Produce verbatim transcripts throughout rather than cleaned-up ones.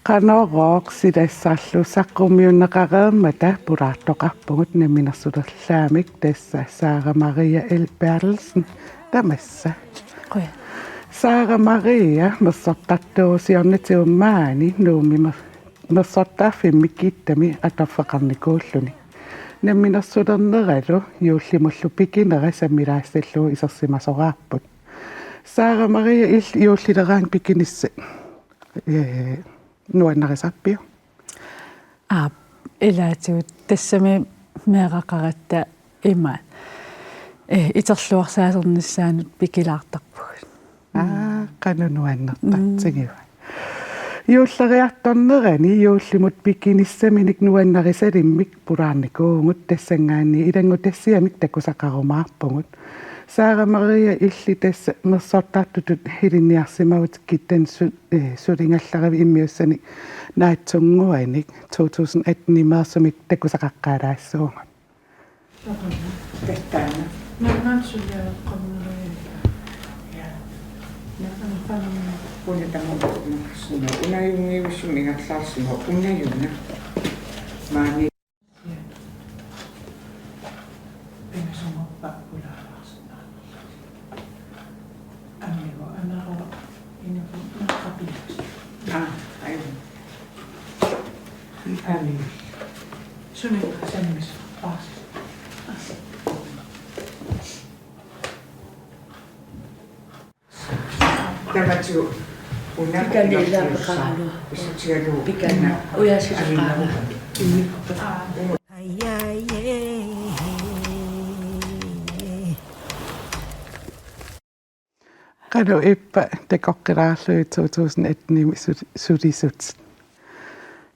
Qanorooq silassarlu saqqummiunneqareermata pulaartoqarpugut namminersulerlaamik, tassa Sara Maria L. Berthelsen, tamassa. Qujan. Sara Maria, mersortartuusiornatigut maani Nuummi mer-, mersortarfimmi Kittami atorfeqarnikuulluni. Namminersulerneralu juullimullu pikinera sammilaassallugu isersimasoraarput. Sara Maria, illit juullileraangat pikinissat, ee, nuannarisarpiuk? Aap, ilaatigut tassami meeraqaratta ima, ee, iterluarsaasernissaanut pikilaartarpugut. Aa, qanoq nuannertartigiva. Mm. Juulleriartornerani juullimut pikinissaminik nuannarisalimmik pulaarnikuuvugut, tassanngaanniit ilanngutassiamik takusaqarumaarpugut. Sara Maria, illit tassa mersortartutut ilinniarsimavutit Kittani su-, ee, suligallarivit immiussanik naatsunnguanik to tusind atten-imeersumik takusaqaqqaalaassuugut. Taanna. Naanna suliareqqammerlunga. Ja. Naanna qanamma. Una tamarmi naqarsinnaavoq. Una junngiusum ingerlaarsinnaavoq. Una junna. Maani. Pingasumorpaq pulaarlaarsinnaavoq. Ammigu, ammigu, inugu, naqqapillusi. Aa, ajunngilaq. Ammigu. Sumi sammis paasi. Tamatigut una pikani ilaapeqaraluarpoq. Pissutigalugu. Pikani una ujaasileqaanga. Qanoq ippa takoqqilaarlugit to tusind atten-imi sul-, sulisutit?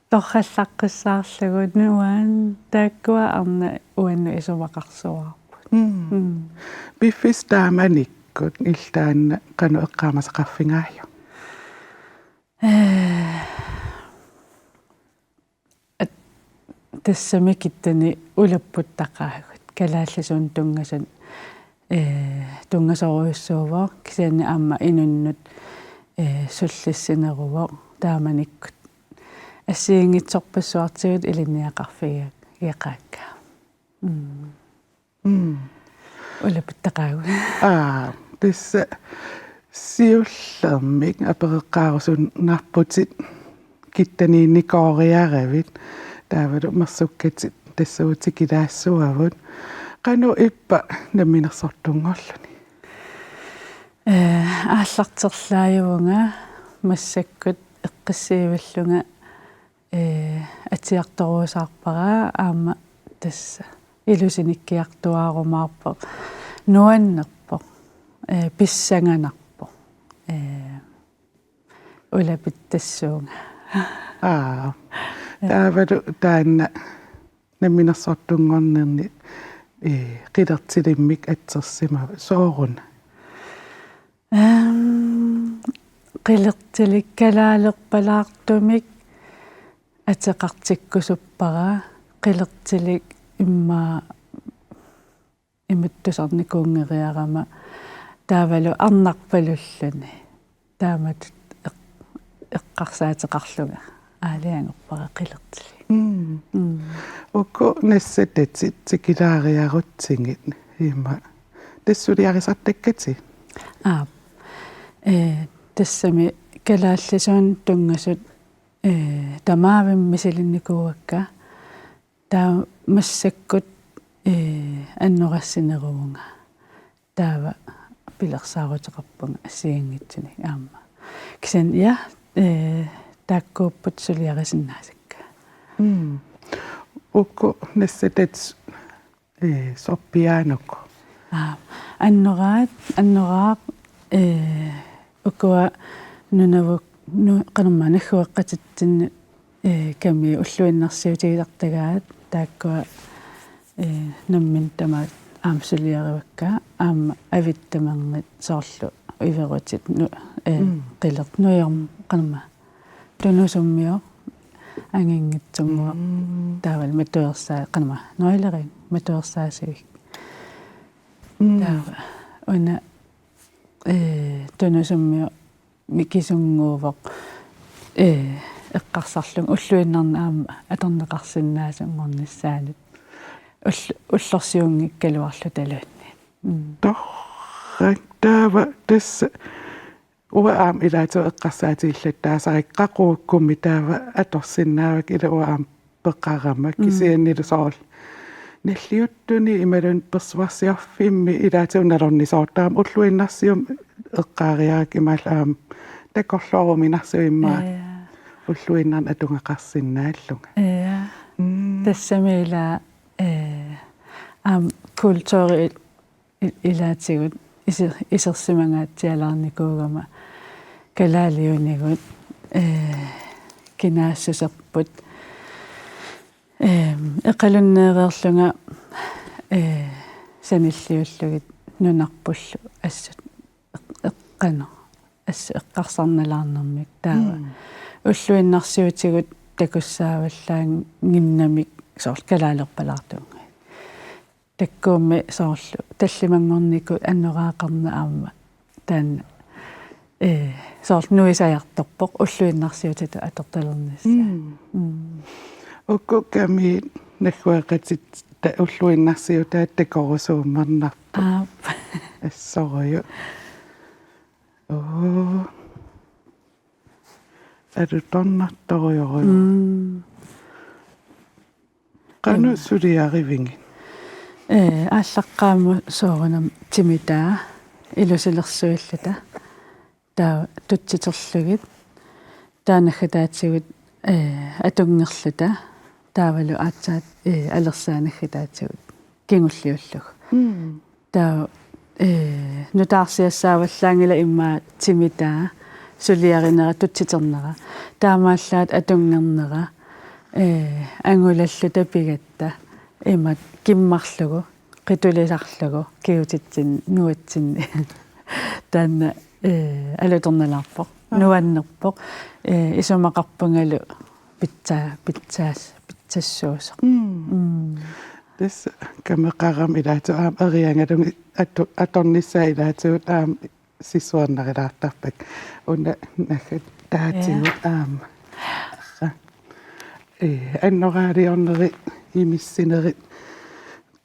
Torrallaqqissaarlugu nuann-, taakkua arnat uannut isumaqarsuarput. Mm. Mm. Piffissaq taamanikkut illit taanna qanoq eqqaamasaqarfigaajuk? Ee, at-, tassami Kittani ulapputtaqaagut. Kalaallisuunik tunngasut, ee, tunngasorujussuuvoq, kisianni aamma inunnut, ee, sullissineruvoq taamanikkut. Assigiinngitsorpassuartigut ilinniaqarfigeqaakka. Mm. Mm. Ulapputtaqaagut. Aa, tassa siullermik apereqqaarusunnarputit Kittaniinnikooriaravit, taavalu mersukkatit tassuutikilaassuavut. Qanoq ippa namminersortunngorluni? Ee, aallarterlaajuvunga massakkut eqqissiivillunga, ee, atiartoruusaarpara aamma tassa ilusinikkiartuaarumaarpoq, nuannerpoq, ee, pissanganarpoq, ee, ulapittassuunga. Aa, taavalu taanna namminersortunngornerni, ee, qilertilimmik atsersimava sooruna? Ehm, qilertilik kalaalerpalaartumik ateqartikkusuppara, qilertilik immaqa imatut tusarnikuunngeriarama taavalu arnarpalulluni. Taamatut eq-, eqqarsaateqarlunga aalajangerpara qilertilik. Mm. Mm. Uku nassatatit tikilaariarutsigit ima tassa suliarisartakkatit? Aap. Ee, tassami kalaallisuunik tunngasut, ee, tamaavimmi misilinnikuuakka. Taava massakkut, ee, annorassineruvunga. Taava pilersaaruteqarpunga assigiinngitsunik aamma. Kisianni, ja, ee, taakkuupput suliarisinnaasakka. Mm. Uku nassatatit, ee, sorpiaanuku? Aa, annoraat, annoraaq, ee, ukua Nunavut, nu-, qanormaa naggueqqatitsinnut, ee, kami ulluinnarsiutigisartagaat taakkua, ee, nammineq tamaat aamma suliarivakka, aamma avittamernit soorlu iverutit nu-, eh, mm, qilertup nuiorm-, qanormaa. Tunusummioq anginngitsunnguaq. Mm. Taavalu matuersaa-, qanormaa. Noileriin matuersaasivik. Mm. Taava una, eh, tunusummioq mikisunnguuvoq, eh, eqqarsarlunga ulluinnarni aamma atorneqarsinnaasunngornissaanut. Ull-, ullorsiunngikkaluarluta luunniit. Mm. Torrak, taava tassa uanga aamma ilaatigut eqqarsaatigillattaasarikka qaqugukkummi taava atorsinnaavakka, ila uanga aamma peqarama. Mm. Kisiannilu soorlu nalliuttuni imaluunniit persuarsiorfimmi ilaatigut nalornisoortarama ulluinnarsiummik eqqaariarakku imaallaat aamma takorlooruminarsuimmaa. Ja, ja. Ulluinnarni atugaqarsinnaallunga. Ja. Mm. Tassami ila, eh, aamma kulturi i-, ilaatigut iser-, isersimangaatsialaarnikuugama kalaaliunigut, eh, kinaassuserput. Ehm, eqalunneereerlunga, eh, sanilliullugit nunarpullu assut eq-, eqqano, assut eqqarsarnalaarnermik taava. Mm. Ulluinnarsiutigut takussaavallaannginnamik soorlu kalaalerpalaartuunngui. Takkuummi soorlu tallimanngornikkut annoraaqarneq aamma taanna, eh, soorlu nuisajartorpoq ulluinnarsiutitut atortalernissaa. Mm. Mm. Uku kamiit naggueqatitta ulluinnarsiutaat takorusuummarnarput. Aap. Assorujuk. Oo. Alutornartorujorujuk. Mm. Qanoq suliarivigit? Ee, aallaqqaammut soorunami timitaa ilusilersuilluta. Taava tutsiterlugit. Taava naggataatigut, ee, atunngerluta. Taavalu aatsaat, ee, alersaa naggataatigut kingulliullugu. Mm. Taava, ee, nutaarsiassaavallaanngilaq immaqa timitaa suliarinera tutsiternera. Taamaallaat atunngernera, ee, angulalluta pigatta imatut kimmarlugu, qitulisarlugu, kigutitsinni, nuatsinni. Taanna, ee, alutornalaarpoq, aa, nuannerpoq, ee, isumaqarpungalu pitsaa-, pitsaas-, pitsassuusoq. Mm. Mm. Tassa kameqarama ilaatigut aamma eriagalugit atu-, atornissaa ilaatigut aamma sissuernaarilaartarpakka. Una naggataatigut, ja, aamma. Ee, annoraaliornerit, imissinerit.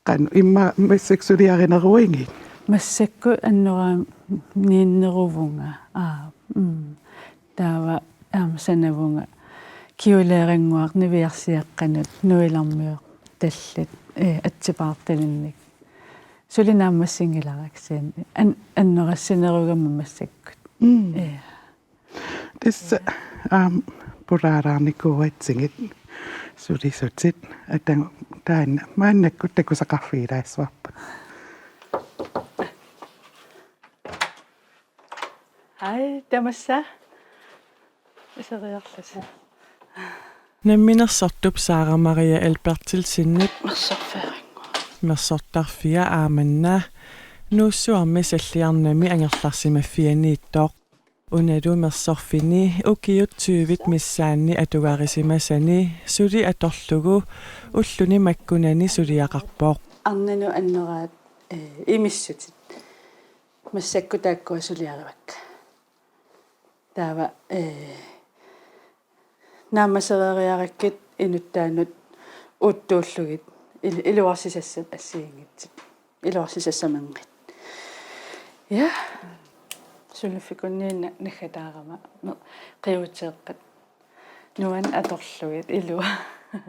Qanoq immaqa massakkut suliarineruigit? Massakkut annoraaniinneruvunga. Aa, mm. Taava aamma sanavunga kjoleerannguaq niviarsiaqqanut nuilarmioq tallit, ee, atsipaartalinnik. Suli naammassinngilara kisianni. An-, annorassinerugama massakkut. Mm. Ee. Tassa aamma pulaalaarnikuuatsigit sulisutit, atagu taanna maannakkut takusaqarfigilaassavarput. Hej, tamassa. Iseriarlusi. Namminersortup Sara Maria Alberthelsenip mersorfeerannguaq. Mersortarfia aamanna Nuussuarmi Salliarnami angerlarsimaffianiittoq. Unalu mersorfini ukiut tyvit missaanni atugarisimasani suli atorlugu ulluni makkunani suliaqarpoq. Arnanut annoraat, ee, imissutit. Massakkut taakkua suliarivakka. Taava, ee, naammassereeriarakkit inuttaannut uuttuullugit il-, iluarsisassat assigiinngitsut. Iluarsisassaminngit. Ja. Suliffikunniinna naggataarama. No, qiuteeqqat. Nuanneq atorlugit ilua.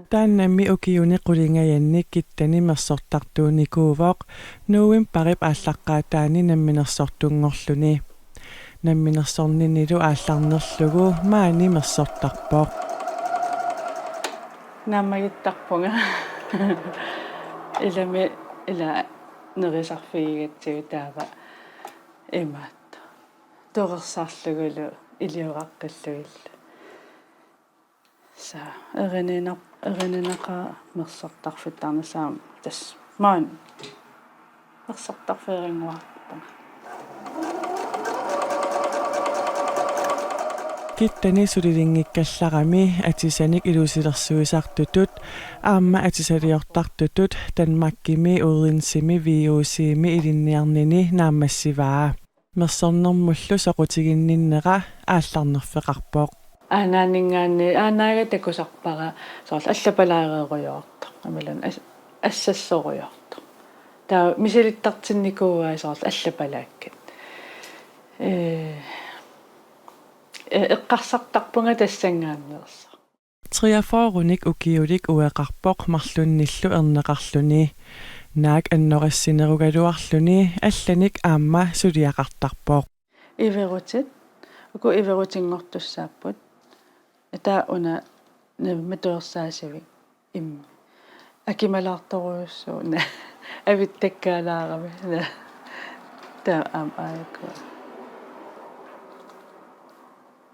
Taannami ukiuni qulingajanni Kittani mersortartuunikuuvoq novembarip aallaqqaataani namminersortunngorluni. Namminersorninilu aallarnerlugu maani mersortarpoq. Naammagittarpunga. Ilami ila nerisarfigigatsigu taava imaattoq. Torersarlugulu iliuuseqqillugillu. Tassa, erinina-, erininaqaaq mersortarfittarnissaa aamma tassa maani mersortarfeerannguarpunga. Ittani sulilinngikkallarami atisanik ilusilersuisartutut aamma atisaliortartutut Danmarkimi, Odensemi, V U C-mi ilinniarnini naammassivaa. Mersornermullu soqutiginninnera aallarnerfeqarpoq. Aanaaninngaanniit, aanaga takusarpara soorlu allapalaareerujoortoq, imaluunniit as-, assassorujoortoq. Taava misilittartinnikuuai soorlu allapalaakkat. Ee, e-, eqqarsartarpunga tassanngaanneersoq. Treogfyrrenik ukiulik ueqarpoq marlunnillu erneqarluni. Naak annorassinerugaluarluni allanik aamma suliaqartarpoq. Iverutit, uku iverutinngortussaapput. Taava una nammatuersaasivik immi. Akimalaartorujussuuvoq, avittakkaalaarami. Taava aamma aajukua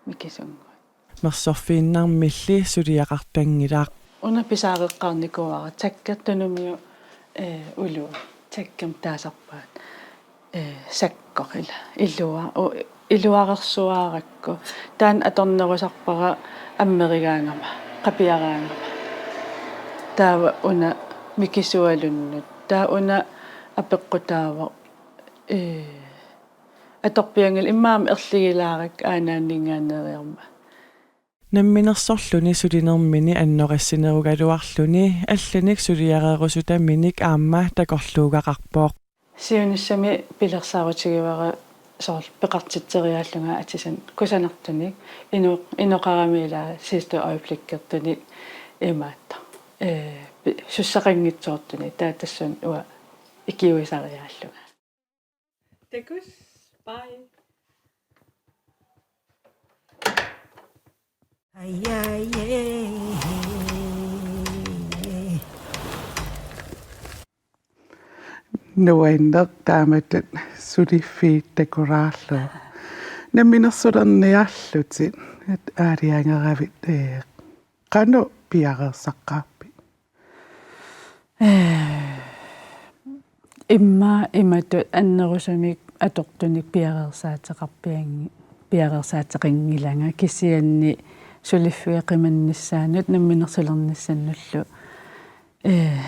mikisunnguit. Mersorfiinnarmilli suliaqartanngilaq. Una pisaareqqaarnikuuara, taggertunumiu, ee, ulua. Taggermik taasarpaat, ee, sakkoq ila. Ilua-, u-, iluarersuaarakku. Taanna atornerusarpara ammerigaangama, qapiaraangama. Taava una mikisualunnut. Taava una apeqqutaavoq, ee, atorpianngilaq, immaqa aamma erligilaarakku aanaaninngaanneeriarmat. Namminersorluni sulinermini annorassinerugaluarluni allanik suliareerusutaminik aamma takorluugaqarpoq. Siunissami pilersaarutigivara soorlu peqartitseriaallunga atisanik kusanartunik, ino-, inoqarami ila sidste øjeblikkertunik imaattoq. Ee, pi-, sussaqanngitsoortunik, taava tassunga uanga ikiuisariaallunga. Takuss, bye. Nuanneq taamatut suliffiit takulaarlugit. Namminersulerniarlutit aalajangeravit, ee, qanoq piareersaqqaarpit? Ee, immaqa imatut annerusumik atortunik piareersaateqarpiangi-, piareersaatteqanngilanga, kisianni suliffiga qimannissaanut namminersulernissannullu, ee,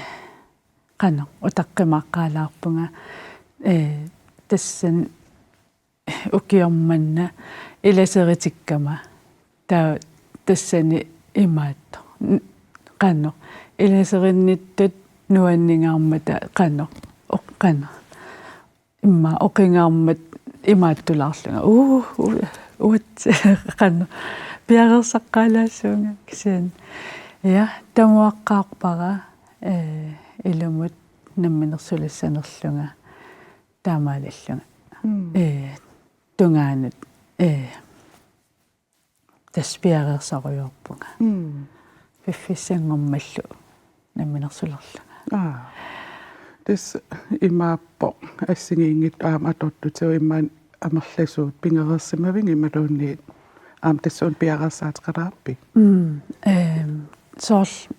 qanoq utaqqimaaqqaalaarpunga, ee, tassani ukioq manna ilaseritikkama. Taava tassani imaattoq. N-, qanoq. Ilaserinnittut nuanningaarmata qanoq. Oq-, qanoq. Immaqa oqingaarmat imaattulaarlunga. Uu, u-, uat, qanoq. Piareersaqqaalaassuunga kisianni. Ja, tamuaqqaarpara, ee, ilumut namminersulissanerlunga. Taamaalillunga. Mm. Ee, tungaanut, ee, tassa piareersarujoorpunga. Mm. Piffissanngormallu namminersulerlunga. Aa. Tassa imaappoq assigiinngitsut aamma atortutigut immaqa amerlasuut pigereersimaviuk imaluunniit aamma tassuuna piareersaateqalaarpit? Mm. Ehm, soorlu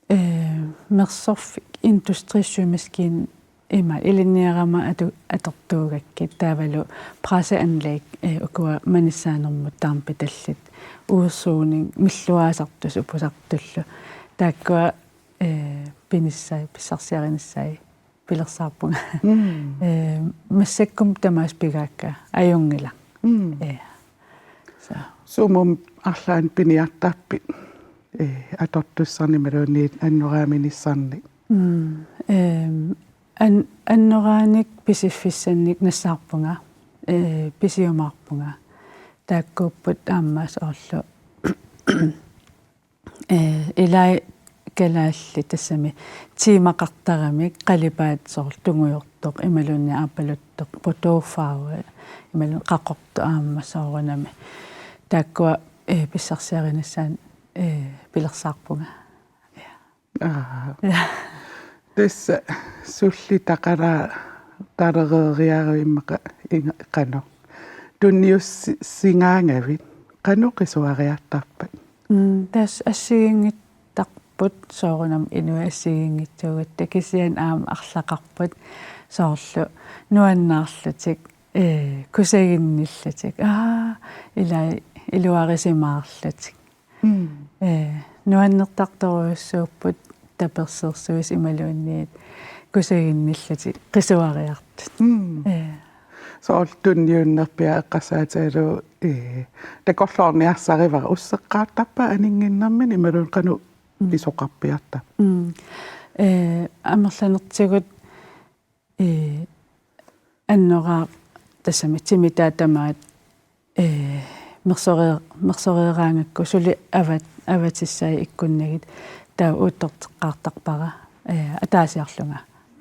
Ee, Mersorfik Industrisymaskine ima ilinniarama atu-, atortuugakkit taavalu presseanlæg, ee, ukua manissaanermut dampit tallit, udsoning milluaasartut upusartullu. Taakkua, ee, pinissai, pissarsiarinissaat pilersaarpunga. Mm. Ee, massakkut tamaasa pigaakka ajunngilaq. Mm. Ee. Så. Sumut arlaannik piniartarpit, ee, atortussannik imaluunniit annoraaminissannik? Mm. Ehm, an-, annoraanik pisiffissannik nassaarpunga, ee, pisiumaarpunga. Taakkuupput aamma soorlu ee, ilai kalaallit tassami temaqartaramik, qalipaat soorlu tungujortoq, imaluunniit aappaluttoq, bordeauxfarve, imaluunniit qaqortoq aamma soorunami. Taakkua, ee, pissarsiarinissaat, ee, pilersaarpunga. Aa. Ja. Tassa sullitaqalaalereeriaruk immaqa inga-, qanoq. Tunniussi-, singaangavit. Qanoq qisuariartarpat? Mm, tassa assigiinngittarput soorunami inuit assigiinngitsuugatta kisianni aamma arlaqarput soorlu nuannaarlutik, ee, kusaginnillutik. Aa, ilai iluarisimaarlutik. Mm. Ee, nuannertartorujussuupput tapersersuisut imaluunniit kusaginnillutik qisuariartut. Mm. Ee. Soorlu tunniunnerpiaq eqqarsaatigalugu, ee, takorloorniarsarivara usseqqaartarpa aninnginnermini imaluunniit qanoq Mm. pisoqarpiartarpa. Mm. Ee, amerlanertigut, ee, annoraaq tassami timitaat tamaat, ee, mersoreer-, mersoreeraangakku suli avat-, avatissaat ikkunnagit taava uuttorteqqaartarpara, ee, ataasiarlunga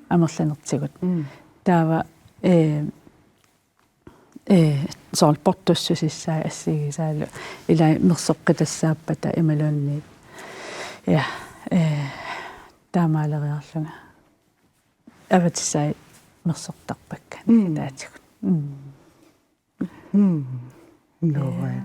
amerlanertigut. Mm. Taava, ee, ee, soorlu portussusissaat assigisaalu ilai mersoqqitassaappata imaluunniit. Ja, ee, taamaaleriarlunga. Avatissaat mersortarpakka Mm. taatigut. Mm. Mm. Nuan. Ja.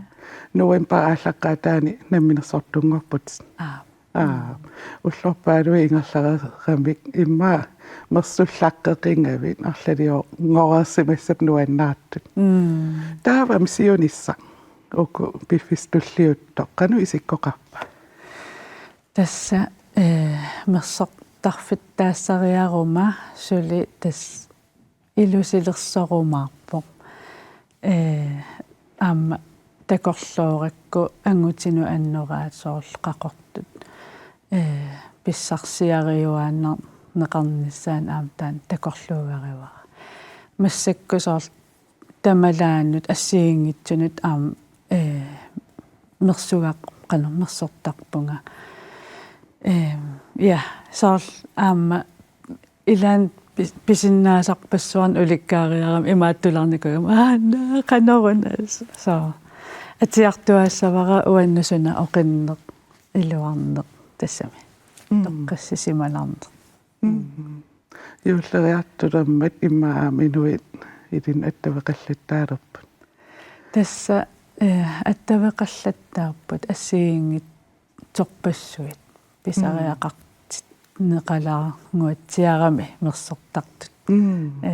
Novembarip aallaqqaataani namminersortunngorput. Aa. Aa, ullorpaaluit ingerlareeramik immaqa mersullaqqeqigavit arlaliorusimassapput nuannaartut. Mm. Taavami siunissaq uku piffissaq tulliuttoq qanoq isikkoqarpa? Tassa, ee, mersortarfittaassariaruma suli tassa ilusilersorumaarpoq. Ee, aamma takorloorakku angutinut annoraat soorlu qaqortut, ee, pissarsiariuaanneqarnissaat aamma taanna takorluugarivara. Massakkut soorlu tamalaannut assigiinngitsunut aamma, ee, mersugaq qanoq mersortarpunga. Ee, ja, soorlu aamma ilaanni pis-, pisinnaasarpassuarnik ulikkaariarama imaattulaarnikuugama. Aa, naa, qanoruna. So, atiartuaassavara uannut suna oqinneq, iluarneq tassami. Mm. Toqqissisimalarneq. Mm. Juulleriartulermat immaqa aamma inuit ilinnut attaveqallattaalerput. Tassa, eh, attaveqallattaarput assigiinngitsorpassuit. Pisariaqartinneqalaannguatsiarami mersortartut. Mm. Ja.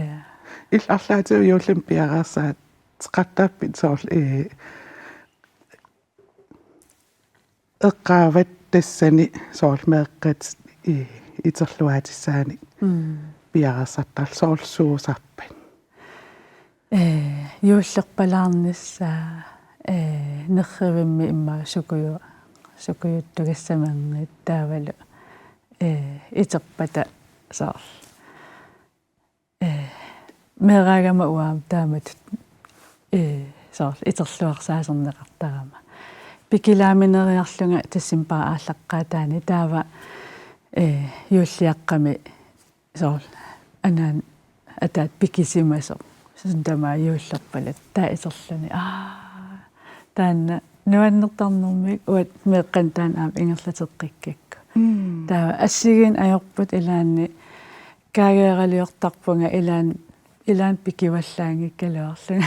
Illit arlaatigut juullimi piareersaateqartarpit soorlu, eh, eqqaavat tassani soorlu meeqqat i-, iterluaatissaanik Mm. piareersartarlutik soorlu suusarpat? Ee, juullerpalaarnissaa, ee, nerrivimmi immaqa sukuju-, sukujuttugassamanngit taavalu, ee, iterpata soorlu. Ee, meeraagama uanga taamatut, ee, soorlu iterluarsaaserneqartarama. Pikilaamineriarlunga decembarip aallaqqaataani taava, ee, juulliaqqami soorlu anaana ataata pikisimasoq. Suut tamaasa juullerpallaat taava iterluni. Aa, taanna nuannertarnermik uanga meeqqanut taanna aamma ingerlateqqikkakku. Mm. Taava assigiinneq ajorput ilaanni kaageeraliortarpunga ilaanni, ilaanni pikivallaanngikkaluarlunga.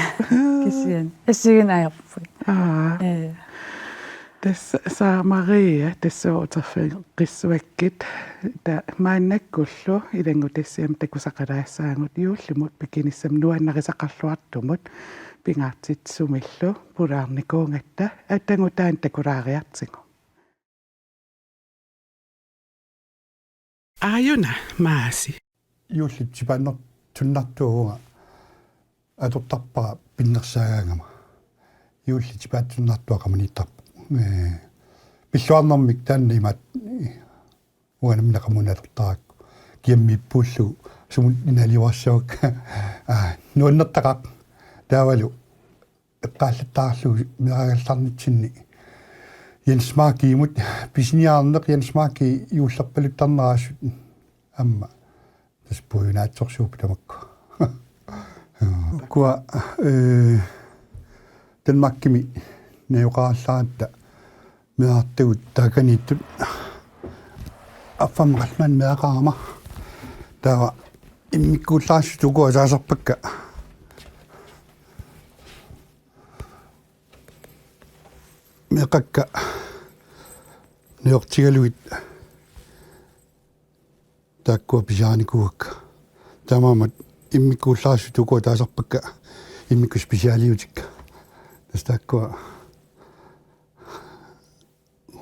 Kisianni assigiinneq ajorput. Aa. Ee. Tassa Saara Maria, tassa uterfigeqqissuakkit, taava maannakkullu ilanngutassiami takusaqalaassaagut juullimut pikinissamut nuannarisaqarluartumut pingaartitsisumillu pulaarnikuugatta, atagutaani takulaariartigu. Aajuna Maasi. Juulli tipaatsunnartuuga atortarpara pinnersaagaangama. Juulli tipaatsunnartuaq qamaniittarpoq. Ee, pilluarnermik taanna imaattoq, ee, uanga nammineq qamuuna atortarakku. Kiammiippuullugu sumut inaaliuassavakka. Aa, nuannertaqaaq. Taavalu eqqaallattaarlugu meeraagallarnitsinni Jens Markimut pisiniarneq, Jens Marki juullerpaluttarnera assut aamma tassa puiunaatsorsuupput tamakku. Ukua, ee, Danmarkimi najugaqarallaratta meerartagut taakaniittut. Affammi qallunaanni meeraqarama. Taava immikkuullarissutit ukua taasarpakka. Meeqqakka najortigalugit taakkua pisiarinikuuakka. Taamaammat immikkuullarissutit ukua taasarpakka immikkut specialiutikka. Tassa taakkua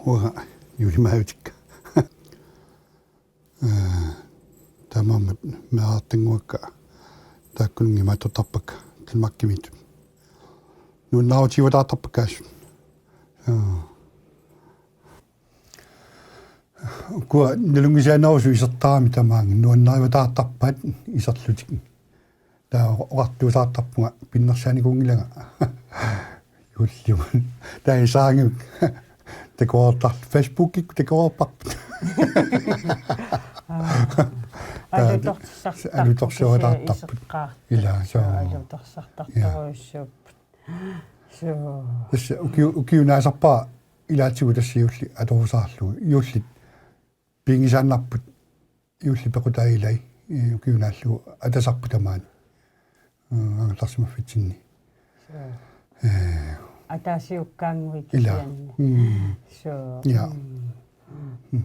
uanga juulimaajutikka. Ee, taamaammat meerartannguakka taakkununnga imaattortarpakka Danmarkimiittut. Nuannaarutigivallaartarpakka assut. Ee. Ukua nalunngisaannarusukkut isertaramik tamaanga nuannaarivallaartarpaat iserlutik. Taava oqartuusaartarpunga pinnersaanikuunngilanga. Juullimut. Taava iserangavik. Takoreertarlutik Facebookikkut takoreerparput. Aa. Taava alutorsartarput alutorsartarput kisianni iseqqaartut. Ilaa, soo. Alutorsartartorujussuupput. Soo. Tassa ukiu-, ukiup naasarpara ilaatigut tassa juulli atorusaarlugu. Juullit pinngisaannarput juulli pequtaagalugit, ee, ukiup naallugu atasarput tamaani. Ee, angerlarsimaffitsinni. Soo. Ee. Ataasiukkaannguit ilaa kisianni. Mm. Soo. Ja. Mm. Mm.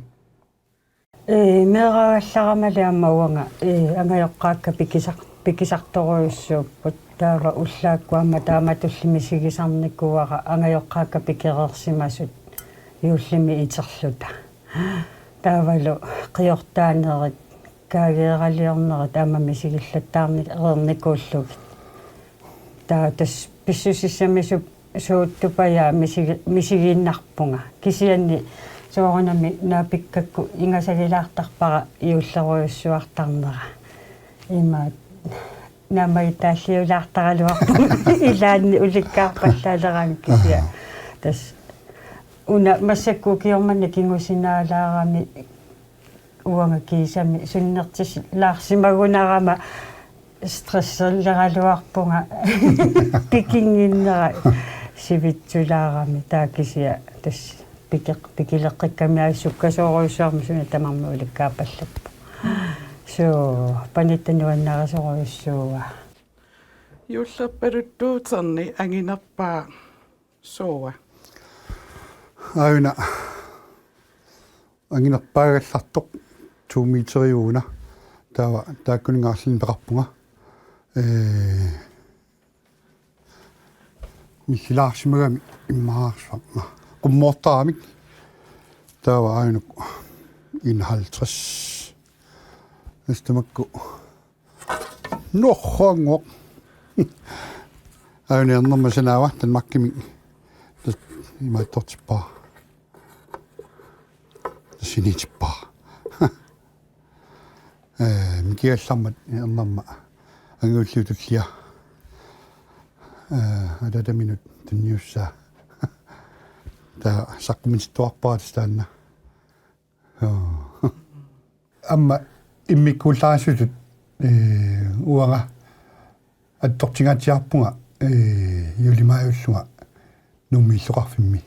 Ee, meeraagallarama aamma uanga, ee, angajoqqaakka pikisar-, pikisartorujussuupput. Taava ullaakkut aamma taamatulli misigisarnikuuara angajoqqaakka pikereersimasut juullimi iterluta. Taavalu qiortaanerit, kaageeraliornerit aamma misigillattaarni-, reernikuullugit. Taava tassa pissusissamisup suuttupajaaq misigi-, misigiinnarpunga. Kisianni soorunami naapikkakku ingasagilaartarpara juullerujussuartarnera. Imaat naammagittaalliulaartaraluarpunga ilaanni ulikkaarpallaaleraangat kisianni. Tassa una massakkut ukioq manna kingusinaalaarami uanga kiisami sunnertilaarsimagunarama stresserleraluarpunga pikinnginnera sivitsulaarami taava kisianni tassa pikeq-, pikileqqikkami assut sukkasoorujussuarmik suna tamarmi ulikkaarpallappunga. Soo, panitta nuannarisorujussuuara. Juullerpaluttuuterni anginerpaaq suua? Aajuna anginerpaagallartoq to meteriuna. Taava taakkununnga arlalinnik peqarpunga. Ee, millilaarsimagami immaarsuarna. Qummoortaramik. Taava aajuna enoghalvtreds. Tassa tamakku. Norrannguaq. Aajuna ernerma sanaava Danmarkimi. Tassa imaattortippara. Tassa siniitippara. Ee, mikigallarmat ernerma angajulliup tullia. Ee, ataataminut tunniussaa. Taava saqqummiittuarpara tassa taanna. Joo. Aamma immikkuullarissutut, ee, uanga attortingaatsiarpunga, ee, juulimaajullunga Nuummi illoqarfimmi,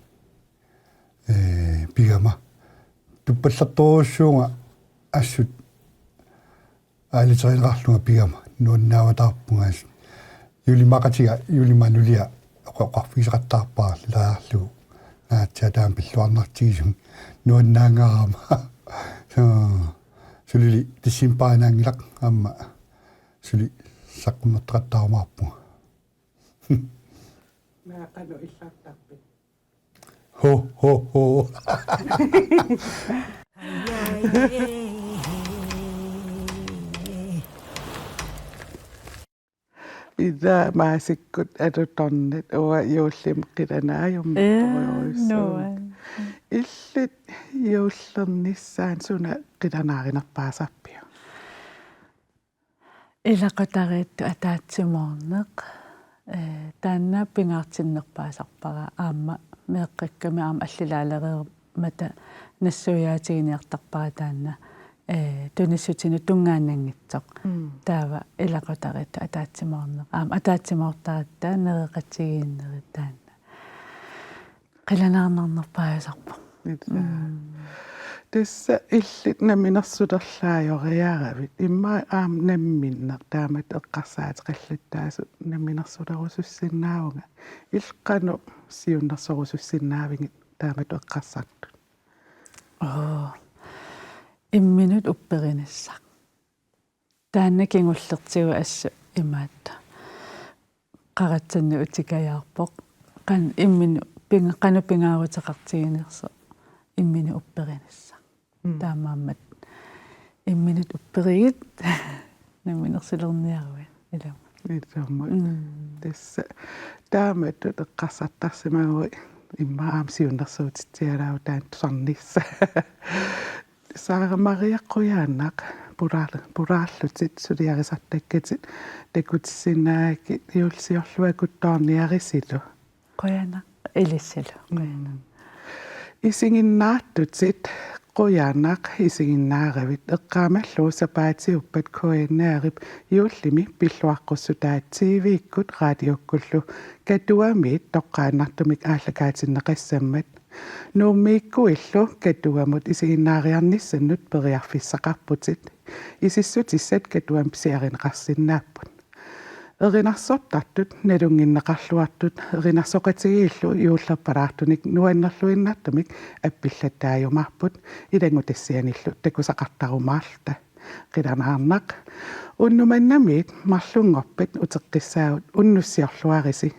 ee, pigama. Tuppallertorujussuuvunga assut aaliterineqarlunga pigama, nuannaavataarpunga assut. Juulimaaqatiga, juulimaaq nulia oqa-, oqarfigisaqattaarpara ilariarlugu. Naatsi ataani pilluarnartigisumik nuannaanngarama. Soo, sulili decembarinaanngilaq aamma suli saqqummertaqattaarumaarpunga. Maani qanoq illartarpit? Ho, ho, ho. Ida Maasikkut alutornat uanga juullimi qilanaajummat. Ee, torujussuuvunga. Nuan. Illit juullernissaanut suna qilanaarinerpaasarpiuk? Ilaqutariittut ataatsimoorneq. Ee, taanna pingaartinnerpaasarpara aamma meeqqakkami aamma allilaaleriarmata nassuiaatiginiartarpara taanna, ee, tunissutinut tunngaannanngitsoq. Mm. Taava ilaqutariittut ataatsimoorneq. Aamma ataatsimoortaratta nereqatigiinnerit taanna. Qilanaarnarnerpaasarpoq. Ilaa. Mm. Tassa illit namminersulerlaajoriaravit. Immaqa aamma namminneq taamatut eqqarsaateqallattaasut namminersulerusussinnaavunga. Illit qanoq siunnersorusussinnaavigit taamatut eqqarsartut? Oo. Imminut upperinissaq. Taanna kingullertigut assut imaattoq. Qaratsanni utikajaarpoq. Qan-, imminut pinga-, qanoq pingaaruteqartiginersoq. imminut upperinissaq. Mm. Taamaammat imminut upperigit namminersulerniaruit ilumut. Ilumut. Mm. Tassa taamatut eqqarsartarsimaguit immaqa aamma siunnersuutitsialaavoq taanna tusarnissaq. Sara Maria, qujanaq pulaar-, pulaarlutit suliarisartakkatit, takutissinnaagakkit juullisiorluakuttoorniarisilu. Qujanaq ilissilu. Mm. Isiginnaartutit qujanaq isiginnaaravit. Eqqaamallugu sapaatiuppat K N R-ip juullimi pilluaqqussutaa T V-kkut radiukkullu Katuamiit toqqaannartumik aallakaatinneqassammat. Nuummiikkuillu Katuamut isiginnaariarnissannut periarfissaqarputit. Isissutissat Katuami pisiarineqarsinnaapput. Erinarsortartut nalunnginneqarluartut erinarsoqatigiillu juullerpalaartunik nuannerluinnartumik appillattaajumaarput ilanngutassianillu takusaqartarumaarluta. Qilanaarnaq. Unnuk mannamiit marlunngorpat uteqqissaagut, unnussiorluarisi.